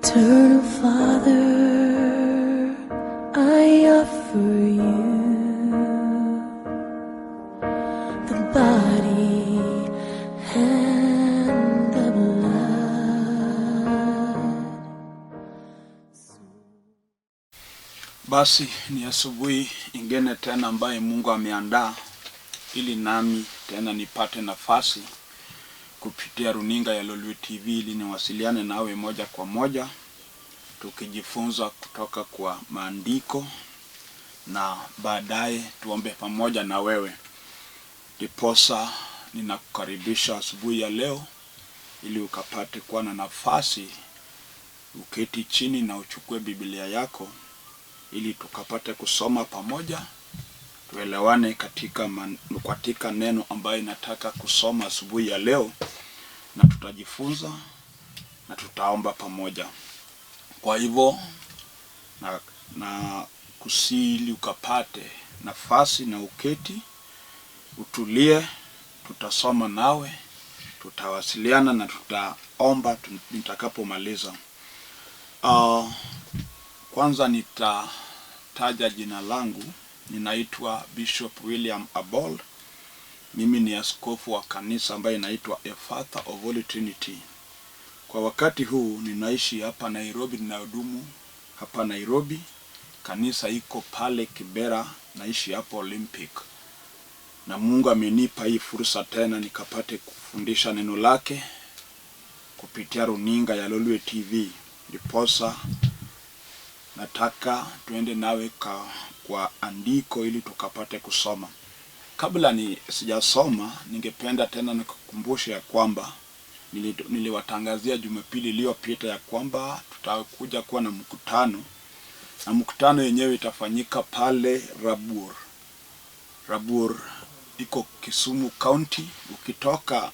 Eternal Father, I offer you the body and the blood. Basi ni asubuhi ingine tena ambaye Mungu ameandaa ili nami tena nipate nafasi kupitia runinga ya Lolwe TV ili niwasiliane nawe moja kwa moja tukijifunza kutoka kwa maandiko na baadaye tuombe pamoja na wewe. Ndiposa ninakukaribisha asubuhi ya leo ili ukapate kuwa na nafasi uketi chini na uchukue Biblia yako ili tukapate kusoma pamoja, tuelewane katika neno ambayo inataka kusoma asubuhi ya leo, na tutajifunza na tutaomba pamoja. Kwa hivyo na kusili ukapate nafasi na uketi utulie, tutasoma nawe, tutawasiliana na tutaomba nitakapomaliza. Kwanza nitataja jina langu. Ninaitwa Bishop William Abol. Mimi ni askofu wa kanisa ambaye inaitwa Efatha of Holy Trinity. Kwa wakati huu ninaishi hapa Nairobi, ninahudumu hapa Nairobi. Kanisa iko pale Kibera, naishi hapo Olympic. Na Mungu amenipa hii fursa tena nikapate kufundisha neno lake kupitia runinga ya Lolwe TV. Ndiposa nataka tuende nawe kwa andiko ili tukapate kusoma. Kabla ni sijasoma, ningependa tena nikukumbushe ya kwamba niliwatangazia Jumapili iliyopita ya kwamba tutakuja kuwa na mkutano, na mkutano yenyewe itafanyika pale Rabur. Rabur iko Kisumu County. Ukitoka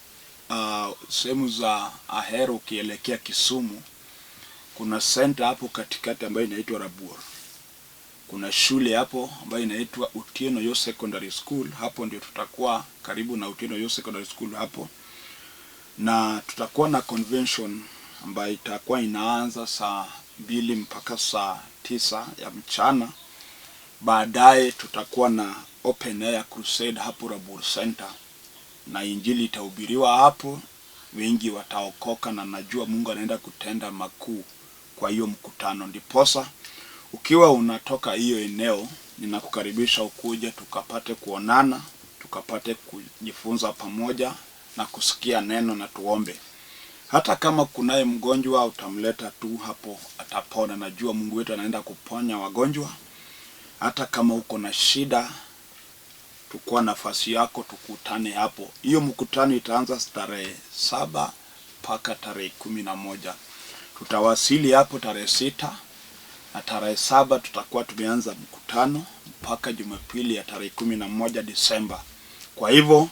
sehemu za Ahero ukielekea Kisumu, kuna center hapo katikati ambayo inaitwa Rabur. Kuna shule hapo ambayo inaitwa Otieno Yo Secondary School. Hapo ndio tutakuwa karibu na Otieno Yo Secondary School hapo, na tutakuwa na convention ambayo itakuwa inaanza saa 2 mpaka saa 9 ya mchana. Baadaye tutakuwa na open air crusade hapo Rabur Center, na injili itahubiriwa hapo, wengi wataokoka, na najua Mungu anaenda kutenda makuu kwa hiyo mkutano. Ndiposa ukiwa unatoka hiyo eneo, ninakukaribisha ukuje tukapate kuonana, tukapate kujifunza pamoja na kusikia neno na tuombe. Hata kama kunaye mgonjwa utamleta tu hapo, atapona. Najua Mungu wetu anaenda kuponya wagonjwa. Hata kama uko na shida, tukua nafasi yako, tukutane hapo. Hiyo mkutano itaanza tarehe 7 mpaka tarehe 11. Tutawasili hapo tarehe 6 na tarehe 7 tutakuwa tumeanza mkutano mpaka Jumapili ya tarehe 11 Disemba. Kwa hivyo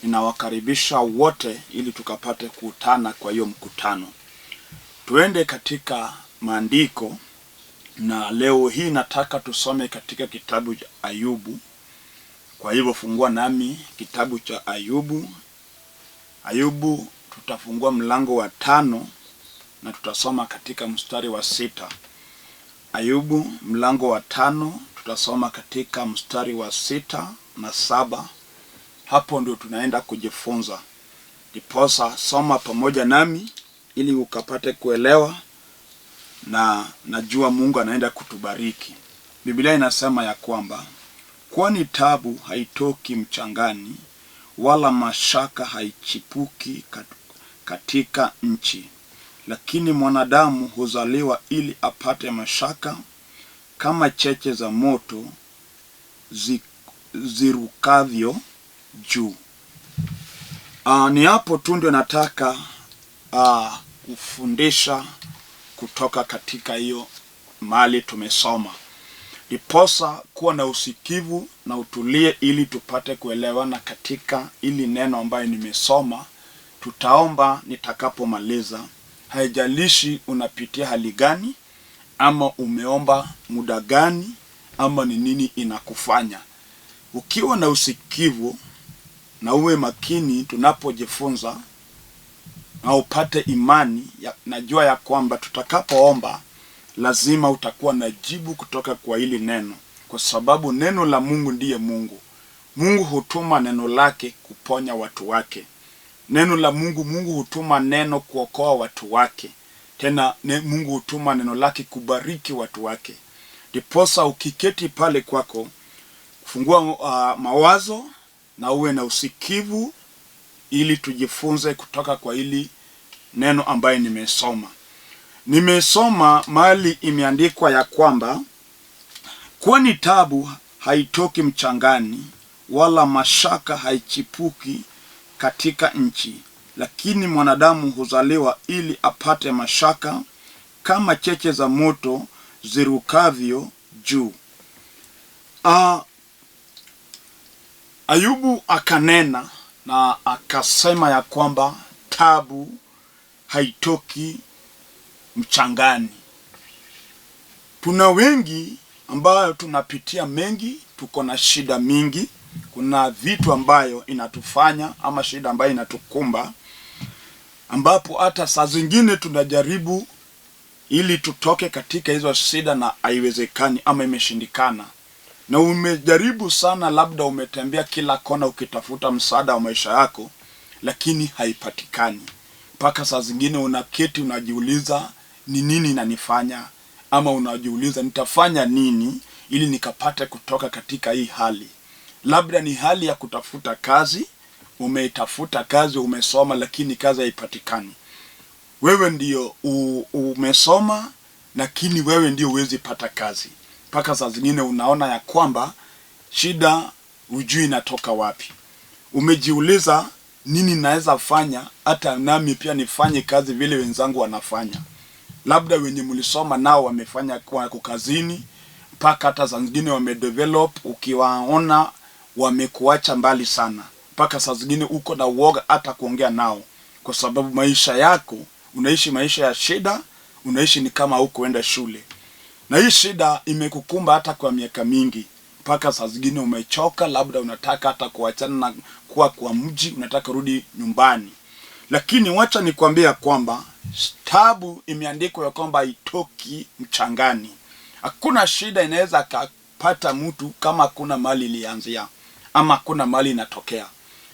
ninawakaribisha wote ili tukapate kukutana kwa hiyo mkutano. Tuende katika maandiko, na leo hii nataka tusome katika kitabu cha Ayubu. Kwa hivyo fungua nami kitabu cha Ayubu. Ayubu tutafungua mlango wa 5 na tutasoma katika mstari wa 6. Ayubu mlango wa 5 tutasoma katika mstari wa 6 na 7. Hapo ndio tunaenda kujifunza. Ndiposa soma pamoja nami ili ukapate kuelewa, na najua Mungu anaenda kutubariki. Biblia inasema ya kwamba kwani taabu haitoki mchangani, wala mashaka haichipuki katika nchi. Lakini mwanadamu huzaliwa ili apate mashaka, kama cheche za moto zirukavyo juu. Ni hapo tu ndio nataka kufundisha kutoka katika hiyo mali tumesoma. Ndiposa kuwa na usikivu na utulie ili tupate kuelewana katika ili neno ambayo nimesoma. Tutaomba nitakapomaliza. Haijalishi unapitia hali gani, ama umeomba muda gani, ama ni nini inakufanya. Ukiwa na usikivu na uwe makini tunapojifunza, na upate imani ya, najua ya kwamba tutakapoomba lazima utakuwa na jibu kutoka kwa hili neno, kwa sababu neno la Mungu ndiye Mungu. Mungu hutuma neno lake kuponya watu wake. Neno la Mungu, Mungu hutuma neno kuokoa watu wake. Tena Mungu hutuma neno lake kubariki watu wake. Ndiposa ukiketi pale kwako, fungua mawazo na uwe na usikivu, ili tujifunze kutoka kwa hili neno ambaye nimesoma. Nimesoma mahali imeandikwa ya kwamba kwani tabu haitoki mchangani, wala mashaka haichipuki katika nchi, lakini mwanadamu huzaliwa ili apate mashaka, kama cheche za moto zirukavyo juu. Ayubu akanena na akasema ya kwamba tabu haitoki mchangani. Tuna wengi ambayo tunapitia mengi, tuko na shida mingi, kuna vitu ambayo inatufanya ama shida ambayo inatukumba, ambapo hata saa zingine tunajaribu ili tutoke katika hizo shida na haiwezekani ama imeshindikana. Na umejaribu sana, labda umetembea kila kona ukitafuta msaada wa maisha yako, lakini haipatikani. Mpaka saa zingine unaketi unajiuliza, ni nini inanifanya, ama unajiuliza nitafanya nini ili nikapate kutoka katika hii hali. Labda ni hali ya kutafuta kazi, umeitafuta kazi, umesoma, lakini kazi haipatikani. Wewe ndio umesoma, lakini wewe ndio huwezi pata kazi. Mpaka saa zingine unaona ya kwamba shida hujui inatoka wapi. Umejiuliza, nini naweza fanya hata nami pia nifanye kazi vile wenzangu wanafanya. Labda wenye mlisoma nao wamefanya wako kazini, mpaka hata saa zingine wamedevelop, ukiwaona wamekuacha mbali sana. Mpaka saa zingine uko na uoga hata kuongea nao, kwa sababu maisha yako unaishi maisha ya shida, unaishi ni kama hukuenda shule, na hii shida imekukumba hata kwa miaka mingi, mpaka saa zingine umechoka, labda unataka hata kuachana na kuwa kwa mji, unataka rudi nyumbani. Lakini wacha nikwambie kwamba tabu imeandikwa ya kwamba haitoki mchangani. Hakuna shida inaweza kapata mtu kama hakuna mali ilianzia ama hakuna mali inatokea.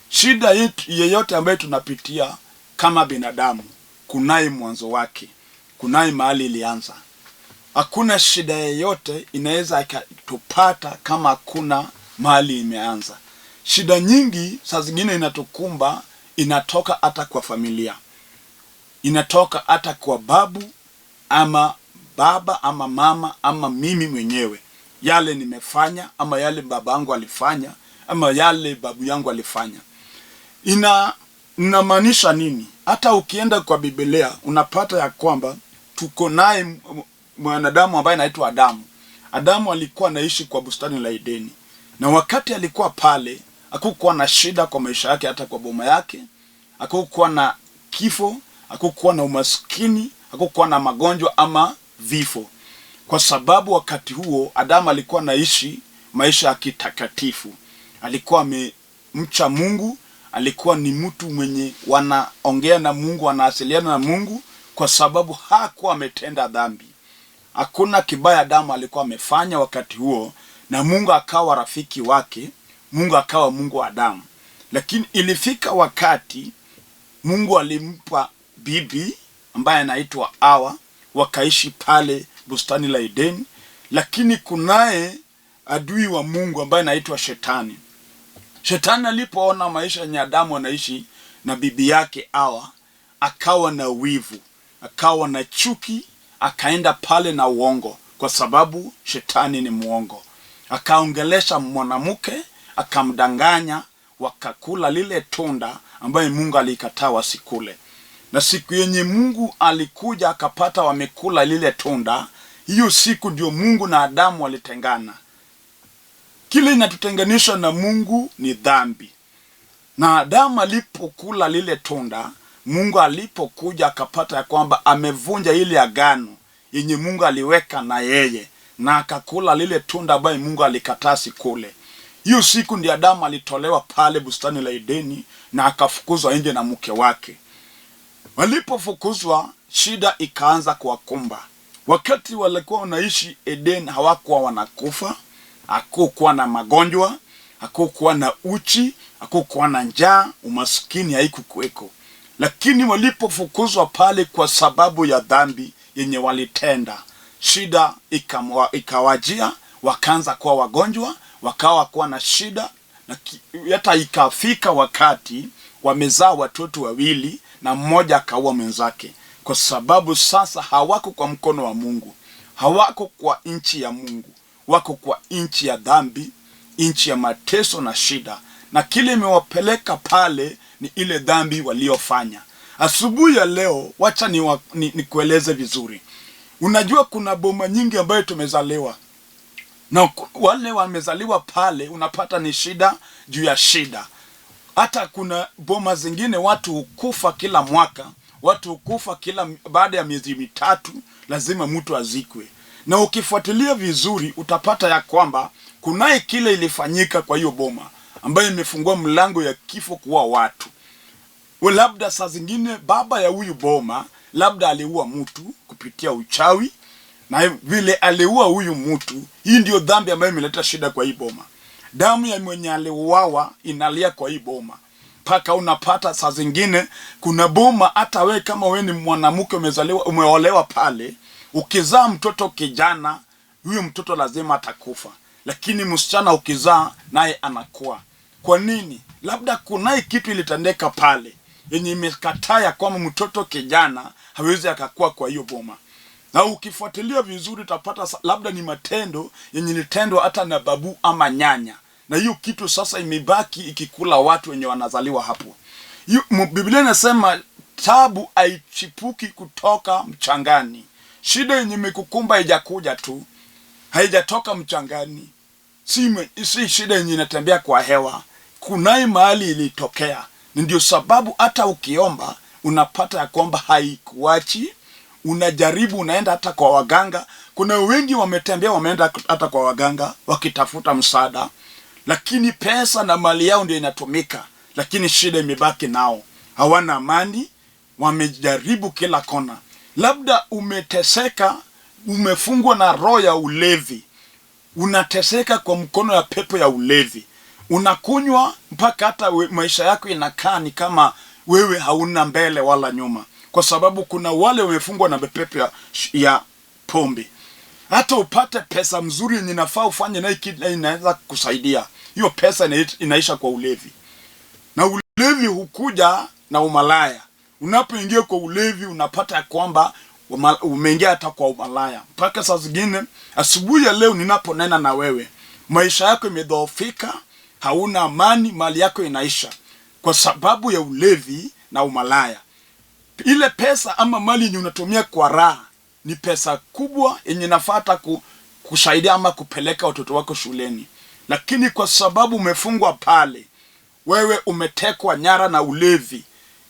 Shida yeyote ambayo tunapitia kama binadamu, kunaye mwanzo wake, kunaye mahali ilianza. Hakuna shida yeyote inaweza ikatupata kama hakuna mahali imeanza. Shida nyingi saa zingine inatukumba, inatoka hata kwa familia, inatoka hata kwa babu ama baba ama mama ama mimi mwenyewe, yale nimefanya ama yale babangu alifanya ama yale babu yangu alifanya. Inamaanisha nini? Hata ukienda kwa Biblia unapata ya kwamba tuko naye mwanadamu ambaye anaitwa Adamu. Adamu alikuwa anaishi kwa bustani la Edeni, na wakati alikuwa pale hakukuwa na shida kwa maisha yake, hata kwa boma yake hakukuwa na kifo, hakukuwa na umaskini, hakukuwa na magonjwa ama vifo, kwa sababu wakati huo Adamu alikuwa anaishi maisha ya kitakatifu. Alikuwa amemcha Mungu, alikuwa ni mtu mwenye wanaongea na Mungu, wanaasiliana na Mungu, kwa sababu hakuwa ametenda dhambi. Hakuna kibaya Adamu alikuwa amefanya wakati huo, na Mungu akawa rafiki wake, Mungu akawa Mungu wa Adamu. Lakini ilifika wakati Mungu alimpa bibi ambaye anaitwa Hawa, wakaishi pale bustani la Edeni, lakini kunaye adui wa Mungu ambaye anaitwa Shetani. Shetani alipoona maisha yenye Adamu anaishi na bibi yake Hawa, akawa na wivu, akawa na chuki, akaenda pale na uongo, kwa sababu shetani ni muongo. Akaongelesha mwanamke, akamdanganya, wakakula lile tunda ambaye Mungu alikataa wasikule. Na siku yenye Mungu alikuja akapata wamekula lile tunda, hiyo siku ndio Mungu na Adamu walitengana. Kile inatutenganisha na Mungu ni dhambi. Na Adamu alipokula lile tunda, Mungu alipokuja akapata ya kwamba amevunja ile agano yenye Mungu aliweka na yeye, na akakula lile tunda ambaye Mungu alikataa sikule. Hiyo siku ndiyo Adamu alitolewa pale bustani la Edeni na akafukuzwa nje na mke wake. Walipofukuzwa, shida ikaanza kuwakumba. Wakati walikuwa wanaishi Eden, hawakuwa wanakufa, hakukuwa na magonjwa, hakukuwa na uchi, hakukuwa na njaa, umaskini haikukuweko. Lakini walipofukuzwa pale kwa sababu ya dhambi yenye walitenda, shida ikawajia, wakaanza kuwa wagonjwa, wakawa kuwa na shida na hata ikafika wakati wamezaa watoto wawili na mmoja akaua mwenzake, kwa sababu sasa hawako kwa mkono wa Mungu, hawako kwa nchi ya Mungu, wako kwa nchi ya dhambi, nchi ya mateso na shida, na kile imewapeleka pale ni ile dhambi waliofanya. Asubuhi ya leo, wacha nikueleze vizuri. Unajua kuna boma nyingi ambayo tumezaliwa na wale wamezaliwa pale, unapata ni shida juu ya shida. Hata kuna boma zingine watu hukufa kila mwaka, watu hukufa kila baada ya miezi mitatu, lazima mtu azikwe. Na ukifuatilia vizuri utapata ya kwamba kunaye kile ilifanyika kwa hiyo boma ambayo imefungua mlango ya kifo kuua watu. Labda saa zingine baba ya huyu boma labda aliua mtu kupitia uchawi, na vile aliua huyu mtu, hii ndio dhambi ambayo imeleta shida kwa hii boma. Damu ya mwenye aliuawa inalia kwa hii boma, mpaka unapata saa zingine kuna boma, hata we kama we ni mwanamke umezaliwa, umeolewa pale, ukizaa mtoto kijana, huyu mtoto lazima atakufa, lakini msichana ukizaa naye anakuwa. Kwa nini? Labda kunaye kitu ilitendeka pale yenye imekataa ya kwamba mtoto kijana hawezi akakua kwa hiyo boma. Na ukifuatilia vizuri utapata labda ni matendo yenye ilitendwa hata na babu ama nyanya, na hiyo kitu sasa imebaki ikikula watu wenye wanazaliwa hapo. Biblia inasema tabu haichipuki kutoka mchangani. Shida yenye imekukumba haijakuja tu, haijatoka mchangani, si shida yenye inatembea kwa hewa. Kunaye mahali ilitokea. Ndio sababu hata ukiomba unapata ya kwamba haikuachi. Unajaribu, unaenda hata kwa waganga. Kuna wengi wametembea, wameenda hata kwa waganga wakitafuta msaada, lakini pesa na mali yao ndio inatumika, lakini shida imebaki nao, hawana amani, wamejaribu kila kona. Labda umeteseka, umefungwa na roho ya ulevi, unateseka kwa mkono ya pepo ya ulevi, unakunywa mpaka hata maisha yako inakaa ni kama wewe hauna mbele wala nyuma, kwa sababu kuna wale wamefungwa na pepo ya pombe. Hata upate pesa mzuri yenye inafaa ufanye naye kitu inaweza kukusaidia, hiyo pesa inaisha kwa ulevi. Na ulevi hukuja na umalaya. Unapoingia kwa ulevi unapata kwamba umeingia hata kwa umalaya. Mpaka saa zingine asubuhi ya leo ninaponena na wewe, maisha yako imedhoofika, hauna amani, mali yako inaisha kwa sababu ya ulevi na umalaya. Ile pesa ama mali yenye unatumia kwa raha ni pesa kubwa yenye inafaa hata kusaidia ama kupeleka watoto wako shuleni, lakini kwa sababu umefungwa pale, wewe umetekwa nyara na ulevi,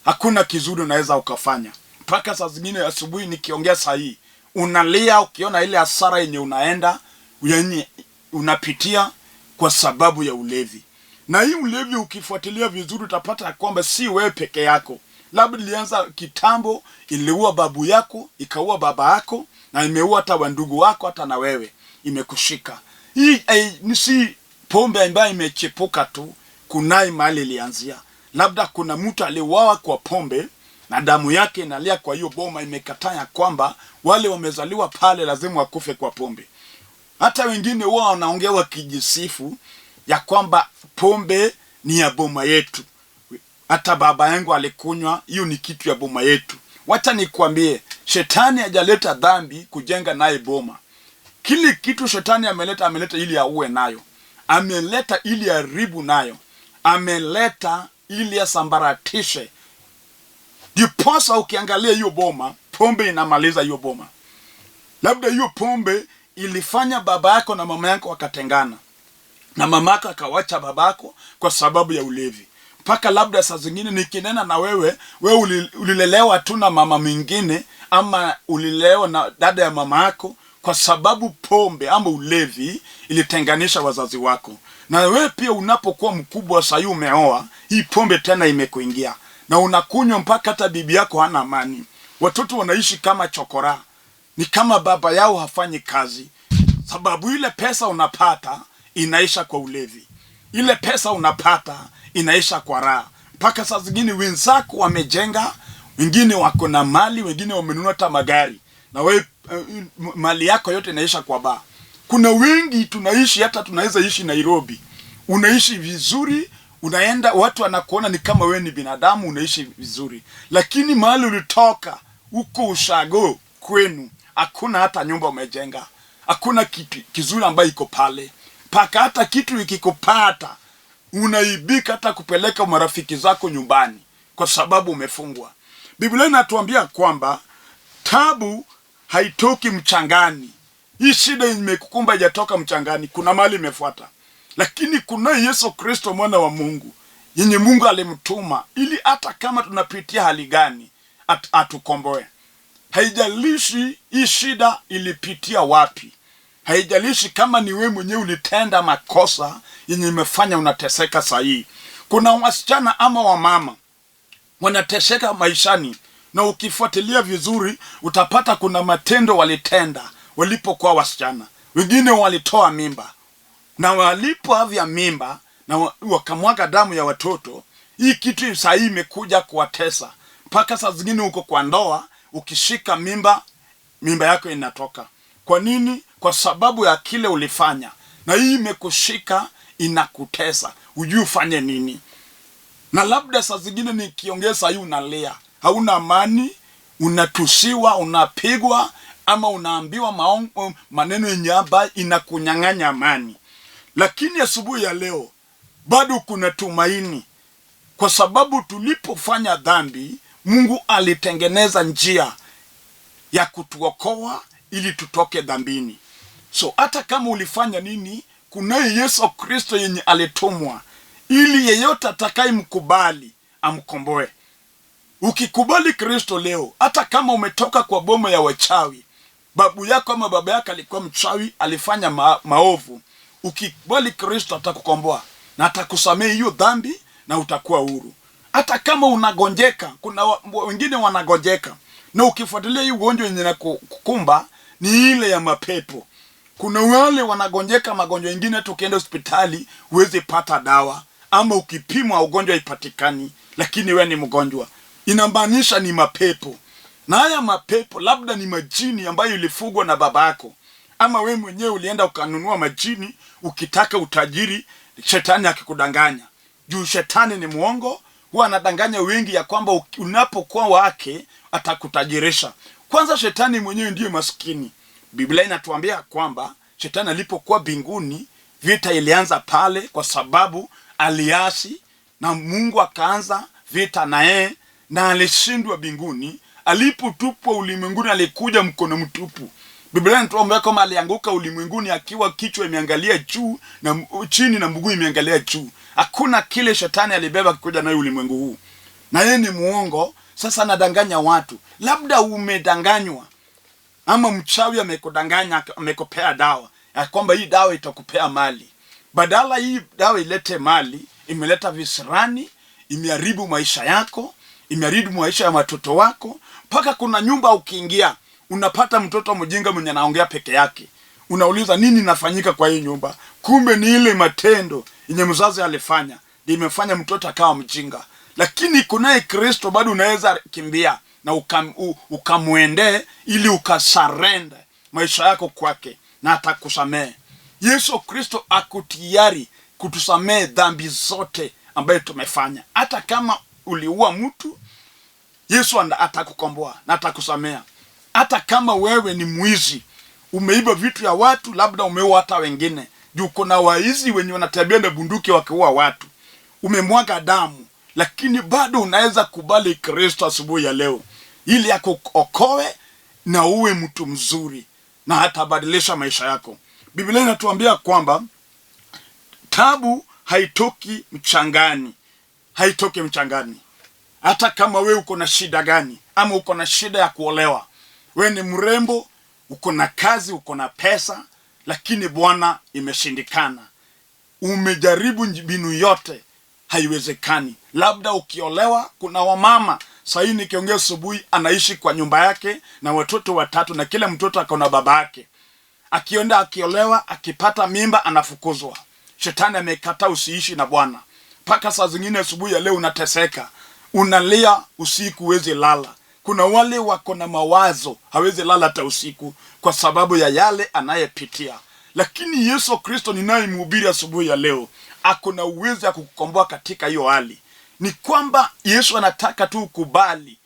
hakuna kizuri unaweza ukafanya. Mpaka saa zingine asubuhi nikiongea saa hii unalia ukiona ile hasara yenye unaenda, yenye unapitia kwa sababu ya ulevi. Na hii ulevi ukifuatilia vizuri utapata kwamba si wewe peke yako. Labda ilianza kitambo, iliua babu yako, ikaua baba yako, na imeua hata wandugu wako, hata na wewe imekushika. Hii ni si pombe ambayo imechepuka tu, kunai mahali ilianzia. Labda kuna mtu aliuawa kwa pombe na damu yake inalia kwa hiyo boma, imekataa ya kwamba wale wamezaliwa pale lazima wakufe kwa pombe. Hata wengine huwa wanaongea wakijisifu ya kwamba pombe ni ya boma yetu, hata baba yangu alikunywa, hiyo ni kitu ya boma yetu. Wacha nikwambie, shetani hajaleta dhambi kujenga naye boma. Kile kitu shetani ameleta, ameleta ili auwe nayo, ameleta ili haribu nayo, ameleta ili asambaratishe. Ndiposa ukiangalia hiyo boma, pombe inamaliza hiyo boma. Labda hiyo pombe ilifanya baba yako na mama yako wakatengana, na mama yako akawacha babako kwa sababu ya ulevi. Mpaka labda saa zingine nikinena na wewe, wewe ulilelewa tu na mama mwingine ama ulilelewa na dada ya mama yako, kwa sababu pombe ama ulevi ilitenganisha wazazi wako. Na wewe pia unapokuwa mkubwa sasa hivi umeoa, hii pombe tena imekuingia. na unakunywa mpaka hata bibi yako hana amani. Watoto wanaishi kama chokora, ni kama baba yao hafanyi kazi, sababu ile pesa unapata inaisha kwa ulevi, ile pesa unapata inaisha kwa raha. Mpaka saa zingine wenzako wamejenga, wengine wako na mali, wengine wamenunua hata magari, na wewe mali yako yote inaisha kwa baa. Kuna wengi tunaishi, hata tunaweza ishi Nairobi, unaishi vizuri, unaenda watu wanakuona ni kama wewe ni binadamu, unaishi vizuri, lakini mahali ulitoka huko ushago kwenu hakuna hata nyumba umejenga, hakuna kitu kizuri ambayo iko pale, mpaka hata kitu ikikupata unaibika hata kupeleka marafiki zako nyumbani kwa sababu umefungwa. Biblia inatuambia kwamba tabu haitoki mchangani. Hii shida imekukumba haijatoka mchangani, kuna mahali imefuata, lakini kuna Yesu Kristo mwana wa Mungu yenye Mungu alimtuma ili hata kama tunapitia hali gani atukomboe. Haijalishi hii shida ilipitia wapi, haijalishi kama ni wewe mwenyewe ulitenda makosa yenye imefanya unateseka sahii. Kuna wasichana ama wamama wanateseka maishani, na ukifuatilia vizuri utapata kuna matendo walitenda walipokuwa wasichana. Wengine walitoa mimba, na walipoavya mimba na wakamwaga damu ya watoto. Hii kitu sahii imekuja kuwatesa mpaka saa zingine uko kwa ndoa, ukishika mimba, mimba yako inatoka. Kwa nini? Kwa sababu ya kile ulifanya, na hii imekushika, inakutesa, hujui ufanye nini. Na labda saa zingine nikiongea saa hii unalia, hauna amani, unatusiwa, unapigwa, ama unaambiwa maneno yenye ambayo inakunyang'anya amani. Lakini asubuhi ya leo bado kuna tumaini, kwa sababu tulipofanya dhambi, Mungu alitengeneza njia ya kutuokoa ili tutoke dhambini. So hata kama ulifanya nini, kunaye Yesu Kristo yenye alitumwa ili yeyote atakayemkubali amkomboe. Ukikubali Kristo leo, hata kama umetoka kwa boma ya wachawi, babu yako ama baba yako alikuwa mchawi, alifanya maovu, ukikubali Kristo atakukomboa na atakusamehe hiyo dhambi na utakuwa huru. Hata kama unagonjeka, kuna wengine wanagonjeka, na ukifuatilia hii ugonjwa yenye inakukumba ni ile ya mapepo. Kuna wale wanagonjeka magonjwa mengine, hata ukienda hospitali huwezi pata dawa, ama ukipimwa ugonjwa haipatikani, lakini wewe ni mgonjwa. Inamaanisha ni mapepo, na haya mapepo labda ni majini ambayo ilifugwa na babako, ama we mwenyewe ulienda ukanunua majini ukitaka utajiri, shetani akikudanganya. Juu shetani ni mwongo, huwa anadanganya wengi ya kwamba unapokuwa wake atakutajirisha. Kwanza shetani mwenyewe ndiye maskini. Biblia inatuambia kwamba shetani alipokuwa mbinguni, vita ilianza pale, kwa sababu aliasi na Mungu akaanza vita na yeye, na alishindwa mbinguni. Alipotupwa ulimwenguni alikuja mkono mtupu. Biblia inatuambia kwamba alianguka ulimwenguni akiwa kichwa imeangalia juu na chini na mguu imeangalia juu. Hakuna kile shetani alibeba kuja nayo ulimwengu huu. Na yeye ni muongo, sasa anadanganya watu. Labda umedanganywa ama mchawi amekudanganya, amekupea dawa ya kwamba hii dawa itakupea mali. Badala hii dawa ilete mali, imeleta visirani, imeharibu maisha yako, imeharibu maisha ya watoto wako. Mpaka kuna nyumba ukiingia unapata mtoto mjinga mwenye anaongea peke yake. Unauliza nini inafanyika kwa hii nyumba? Kumbe ni ile matendo yenye mzazi alifanya ndio imefanya mtoto akawa mjinga. Lakini kunaye Kristo bado unaweza kimbia na ukamwendee ili ukasarende maisha yako kwake na atakusamehe. Yesu Kristo ako tayari kutusamehe dhambi zote ambayo tumefanya. Hata kama uliua mtu, Yesu atakukomboa na atakusamea. Hata kama wewe ni mwizi, umeiba vitu ya watu, labda umeua hata wengine. Juu kuna waizi wenye wanatembea na bunduki wakiua watu. Umemwaga damu, lakini bado unaweza kubali Kristo asubuhi ya leo ili akuokoe na uwe mtu mzuri na atabadilisha maisha yako. Biblia inatuambia kwamba tabu haitoki mchangani, haitoki mchangani. Hata kama we uko na shida gani, ama uko na shida ya kuolewa, we ni mrembo, uko na kazi, uko na pesa, lakini Bwana imeshindikana. Umejaribu mbinu yote, Haiwezekani. Labda ukiolewa, kuna wamama sahii nikiongea asubuhi, anaishi kwa nyumba yake na watoto watatu, na kila mtoto akona baba yake. Akienda akiolewa, akipata mimba anafukuzwa. Shetani amekataa usiishi na Bwana. Mpaka saa zingine asubuhi ya leo unateseka, unalia usiku, huwezi lala. Kuna wale wako na mawazo, hawezi lala hata usiku kwa sababu ya yale anayepitia. Lakini Yesu Kristo ninayemhubiri asubuhi ya leo ako na uwezo ya kukukomboa katika hiyo hali. Ni kwamba Yesu anataka tu ukubali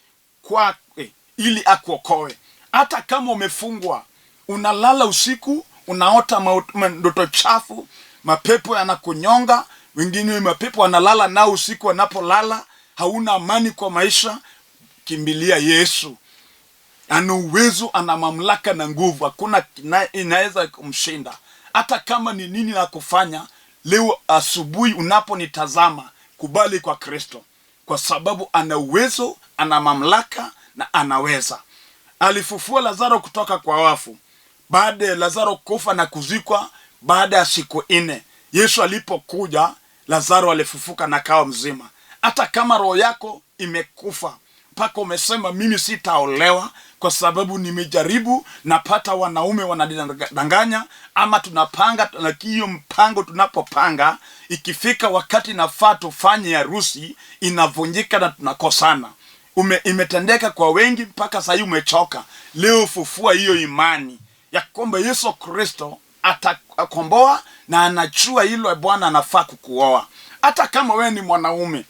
kwake ili akuokoe. Hata kama umefungwa, unalala usiku, unaota ndoto chafu, mapepo yanakunyonga, wengine mapepo wanalala nao usiku, wanapolala hauna amani kwa maisha. Kimbilia Yesu. Ana uwezo, ana mamlaka na nguvu, hakuna inaweza kumshinda. Hata kama ni nini la kufanya leo asubuhi unaponitazama, kubali kwa Kristo, kwa sababu ana uwezo, ana mamlaka na anaweza. Alifufua Lazaro kutoka kwa wafu. Baada ya Lazaro kufa na kuzikwa, baada ya siku 4, Yesu alipokuja, Lazaro alifufuka na akawa mzima. Hata kama roho yako imekufa mpaka umesema mimi sitaolewa kwa sababu nimejaribu, napata wanaume wananidanganya, ama tunapanga, lakini hiyo mpango tunapopanga ikifika wakati nafaa tufanye harusi inavunjika na tunakosana. Imetendeka kwa wengi mpaka sahii umechoka. Leo fufua hiyo imani ya kwamba Yesu Kristo atakomboa na anajua hilo Bwana anafaa kukuoa. Hata kama wewe ni mwanaume,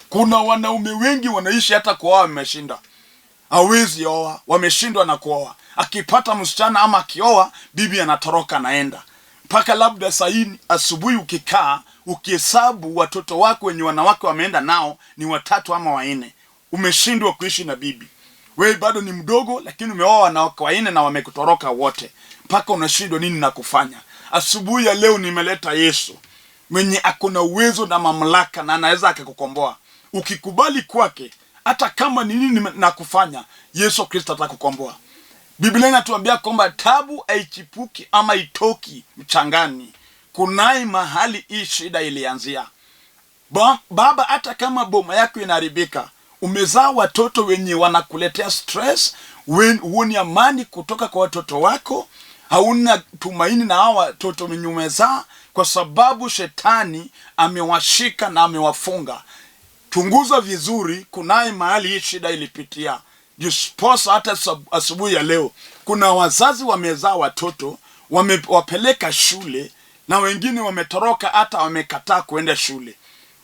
kuna wanaume wengi wanaishi hata kuoa wameshinda, hawezi oa, wameshindwa na kuoa. Akipata msichana ama akioa, bibi anatoroka anaenda. Mpaka labda saa hii asubuhi ukikaa ukihesabu watoto wako wenye wanawake wameenda nao ni 3 ama 4, umeshindwa kuishi na bibi. Wewe bado ni mdogo, lakini umeoa wanawake 4 na wamekutoroka wote, mpaka unashindwa nini na kufanya. Asubuhi ya leo nimeleta Yesu mwenye ako na uwezo na mamlaka na anaweza akakukomboa. Ukikubali kwake, hata kama ni nini na kufanya, Yesu Kristo atakukomboa. Biblia inatuambia kwamba tabu haichipuki ama itoki mchangani. Kunai mahali hii shida ilianzia. Baba, hata kama boma yako inaharibika, umezaa watoto wenye wanakuletea stress, huoni amani kutoka kwa watoto wako, hauna tumaini na hawa watoto wenye umezaa, kwa sababu shetani amewashika na amewafunga. Chunguza vizuri, kunaye mahali hii shida ilipitia. Jisposa hata asubuhi ya leo kuna wazazi wamezaa watoto, wamewapeleka shule na wengine wametoroka, hata wamekataa kuenda shule.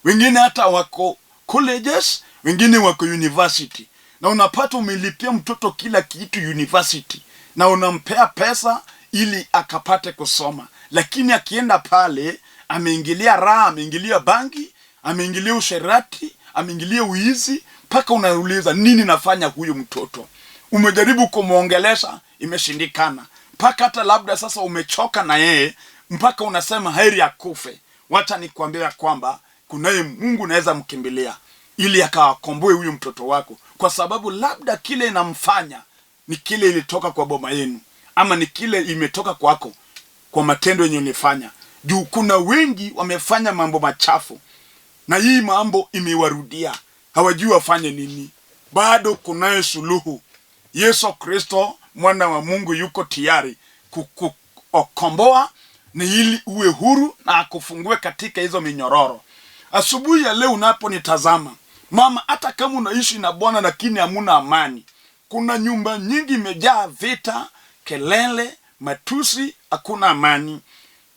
Wengine hata wako colleges, wengine wako university. Na unapata umelipia mtoto kila kitu university na unampea pesa ili akapate kusoma, lakini akienda pale ameingilia raha, ameingilia bangi, ameingilia usherati, ameingilia uizi, mpaka unauliza nini nafanya huyu mtoto. Umejaribu kumuongelesha, imeshindikana, mpaka hata labda sasa umechoka na yeye, mpaka unasema heri akufe. Wacha nikwambie kwamba kunaye Mungu unaweza mkimbilia ili akawakomboe huyu mtoto wako, kwa sababu labda kile inamfanya ni kile ilitoka kwa boma yenu, ama ni kile imetoka kwako kwa matendo yenye ulifanya. Juu kuna wengi wamefanya mambo machafu na hii mambo imewarudia, hawajui wafanye nini. Bado kunaye suluhu. Yesu Kristo mwana wa Mungu yuko tayari kukukomboa ni ili uwe huru na akufungue katika hizo minyororo. Asubuhi ya leo unaponitazama, mama, hata kama unaishi na Bwana lakini hamuna amani, kuna nyumba nyingi imejaa vita, kelele, matusi, hakuna amani.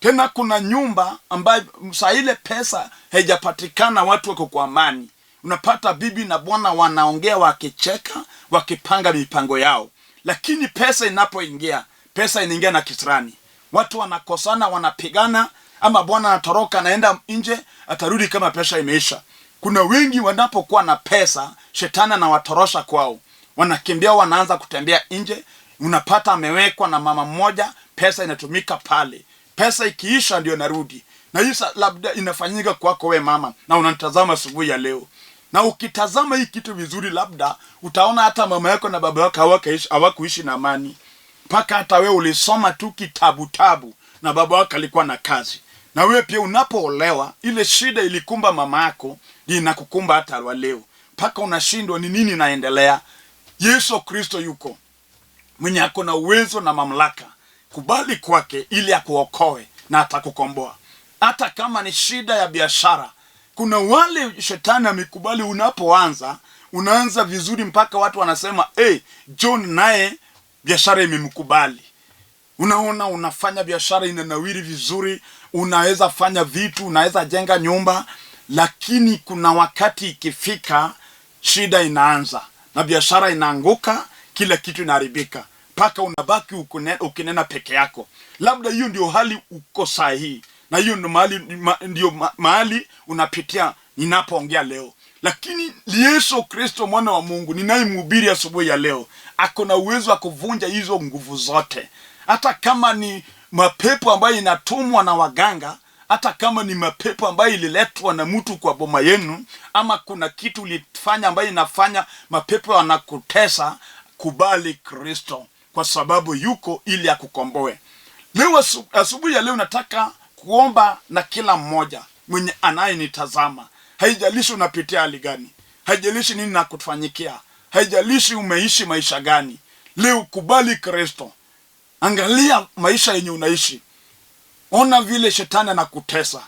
Tena kuna nyumba ambayo saa ile pesa haijapatikana, watu wako kwa amani. Unapata bibi na bwana wanaongea wakicheka, wakipanga mipango yao. Lakini pesa inapoingia, pesa inaingia na kisirani. Watu wanakosana, wanapigana, ama bwana anatoroka anaenda nje, atarudi kama pesa imeisha. Kuna wengi wanapokuwa na pesa, shetani anawatorosha kwao. Wanakimbia, wanaanza kutembea nje. Unapata amewekwa na mama mmoja, pesa inatumika pale. Pesa ikiisha ndio narudi. Na hii labda inafanyika kwako we mama, na unanitazama asubuhi ya leo. Na ukitazama hii kitu vizuri, labda utaona hata mama yako na baba yako hawakuishi na amani. Mpaka hata we ulisoma tu kitabu tabu na baba yako alikuwa na kazi. Na wewe pia unapoolewa, ile shida ilikumba mama yako inakukumba hata wa leo, mpaka unashindwa ni nini inaendelea. Yesu Kristo yuko mwenye ako na uwezo na mamlaka. Kubali kwake ili akuokoe na atakukomboa. Hata kama ni shida ya biashara, kuna wale shetani amekubali, unapoanza unaanza vizuri mpaka watu wanasema hey, John naye biashara imemkubali. Unaona, unafanya biashara inanawiri vizuri, unaweza fanya vitu, unaweza jenga nyumba, lakini kuna wakati ikifika, shida inaanza na biashara inaanguka, kila kitu inaharibika, mpaka unabaki ukinena peke yako. Labda hiyo ndio hali uko sahihi, na hiyo ndio mahali, ndio mahali unapitia ninapoongea leo. Lakini Yesu Kristo mwana wa Mungu ninayemhubiri asubuhi ya leo ako na uwezo wa kuvunja hizo nguvu zote, hata kama ni mapepo ambayo inatumwa na waganga, hata kama ni mapepo ambayo ililetwa na mtu kwa boma yenu, ama kuna kitu ulifanya ambayo inafanya mapepo yanakutesa. Kubali Kristo kwa sababu yuko ili akukomboe. Leo asubuhi ya leo nataka kuomba na kila mmoja mwenye anayenitazama. Haijalishi unapitia hali gani, haijalishi nini nakufanyikia, haijalishi umeishi maisha gani, leo kubali Kristo. Angalia maisha yenye unaishi, ona vile shetani anakutesa.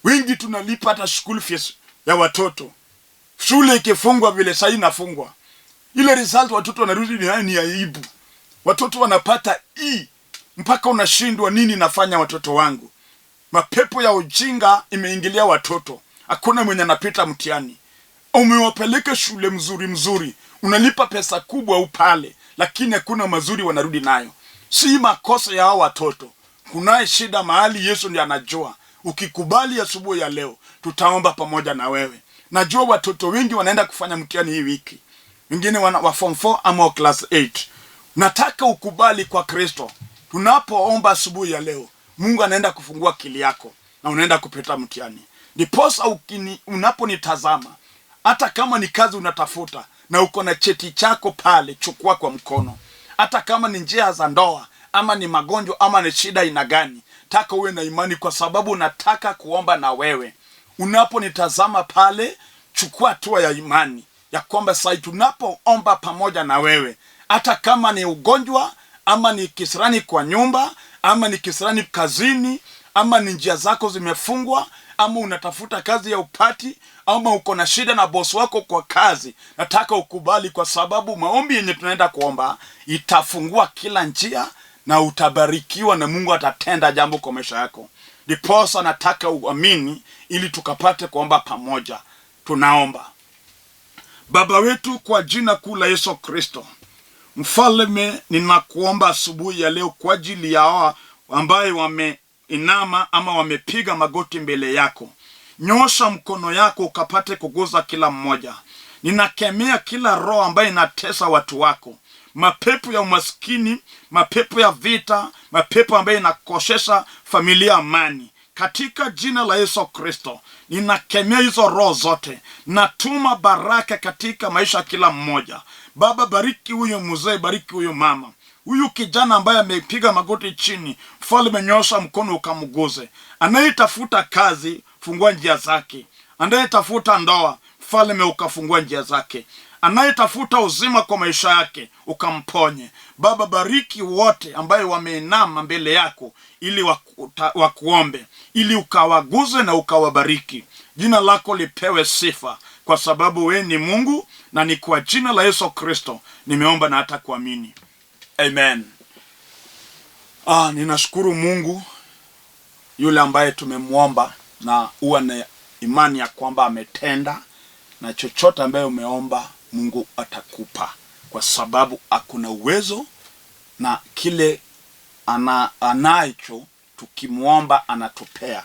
Wengi tunalipa hata school fees ya watoto, shule ikifungwa vile sahii inafungwa, ile result watoto wanarudi ni aibu. Watoto wanapata E mpaka unashindwa nini nafanya watoto wangu. Mapepo ya ujinga imeingilia watoto, hakuna mwenye anapita mtihani. Umewapeleka shule mzuri mzuri, unalipa pesa kubwa upale, lakini hakuna mazuri wanarudi nayo. Si makosa ya hao watoto, kunaye shida mahali, Yesu ndiye anajua. Ukikubali asubuhi ya leo, tutaomba pamoja na wewe. Najua watoto wengi wanaenda kufanya mtihani hii wiki, wengine wa form 4 ama wa class 8. Nataka ukubali kwa Kristo. Tunapoomba asubuhi ya leo, Mungu anaenda kufungua akili yako na unaenda kupita mtihani. Ndiposa unaponitazama, hata kama ni kazi unatafuta na uko na cheti chako pale, chukua kwa mkono. Hata kama ni njia za ndoa ama ni magonjwa ama ni shida aina gani, taka uwe na imani, kwa sababu nataka kuomba na wewe. Unaponitazama pale, chukua hatua ya imani ya kwamba sai tunapoomba pamoja na wewe, hata kama ni ugonjwa ama ni kisirani kwa nyumba ama ni kisirani kazini ama ni njia zako zimefungwa ama unatafuta kazi ya upati ama uko na shida na bosi wako kwa kazi, nataka ukubali, kwa sababu maombi yenye tunaenda kuomba itafungua kila njia na utabarikiwa na Mungu atatenda jambo kwa maisha yako. Ndiposa nataka uamini ili tukapate kuomba pamoja. Tunaomba. Baba wetu, kwa jina kuu la Yesu Kristo, Mfalme, ninakuomba asubuhi ya leo kwa ajili ya hawa ambaye wameinama ama wamepiga magoti mbele yako. Nyosha mkono yako ukapate kuguza kila mmoja. Ninakemea kila roho ambaye inatesa watu wako, mapepo ya umaskini, mapepo ya vita, mapepo ambayo inakosesha familia amani. Katika jina la Yesu Kristo, ninakemea hizo roho zote. Natuma baraka katika maisha ya kila mmoja. Baba, bariki huyo mzee, bariki huyo mama, huyu kijana ambaye amepiga magoti chini. Mfalme, nyosha mkono ukamguze. Anayetafuta kazi, fungua njia zake. Anayetafuta ndoa, mfalme, ukafungua njia zake. Anayetafuta uzima kwa maisha yake, ukamponye. Baba, bariki wote ambaye wameinama mbele yako ili wakuombe, ili ukawaguze na ukawabariki. Jina lako lipewe sifa, kwa sababu we ni Mungu, na ni kwa jina la Yesu Kristo nimeomba na hata kuamini, amen. Ninashukuru Mungu yule ambaye tumemwomba na huwa na imani ya kwamba ametenda, na chochote ambaye umeomba Mungu atakupa, kwa sababu akuna uwezo na kile anacho tukimwomba anatupea.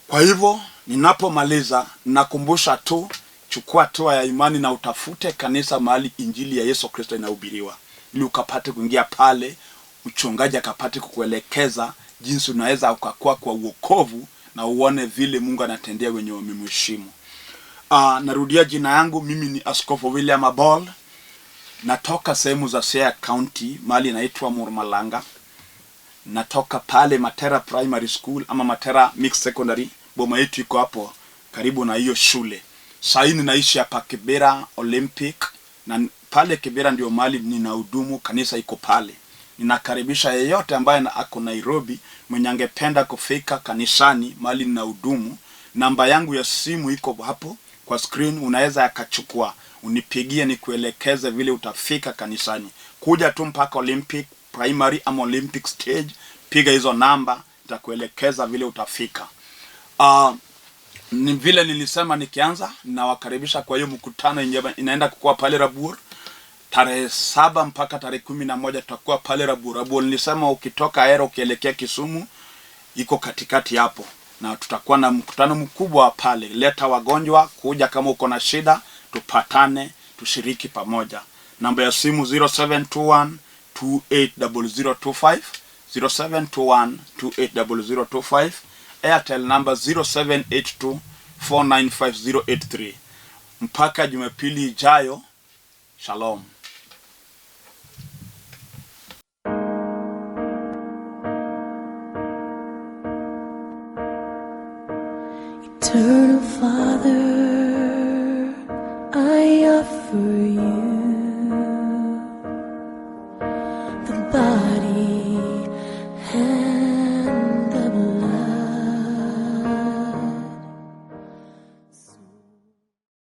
Kwa hivyo ninapomaliza, nakumbusha tu, chukua hatua ya imani na utafute kanisa mahali injili ya Yesu Kristo inahubiriwa, ili ukapate kuingia pale, mchungaji akapate kukuelekeza jinsi unaweza ukakua kwa uokovu na uone vile Mungu anatendea wenye wamemheshimu. Narudia jina yangu, mimi ni Askofu William Abol, natoka sehemu za Siaya County, mahali inaitwa Murmalanga. Natoka pale Matera Primary School ama Matera Mixed Secondary, boma yetu iko hapo karibu na hiyo shule. Sahii ninaishi hapa Kibera Olympic, na pale Kibera ndio mahali ninahudumu, kanisa iko pale. Ninakaribisha yeyote ambaye ako Nairobi mwenye angependa kufika kanisani mahali ninahudumu. Namba yangu ya simu iko hapo kwa screen, unaweza akachukua unipigie nikuelekeze vile utafika kanisani. Kuja tu mpaka Olympic Primary ama Olympic Stage, piga hizo namba, nitakuelekeza vile utafika. Ni vile nilisema nikianza, nawakaribisha kwa hiyo mkutano yenye inaenda kukua pale Rabuor tarehe 7 mpaka tarehe 11 tutakuwa pale Rabuor. Rabuor nilisema ukitoka Ahero ukielekea Kisumu iko katikati hapo, na tutakuwa na mkutano mkubwa pale. Leta wagonjwa kuja, kama uko na shida tupatane, tushiriki pamoja. Namba ya simu 0721 280025, 0721 280025. Airtel number 0782 495083. Mpaka Jumapili ijayo, shalom. Eternal Father, I offer you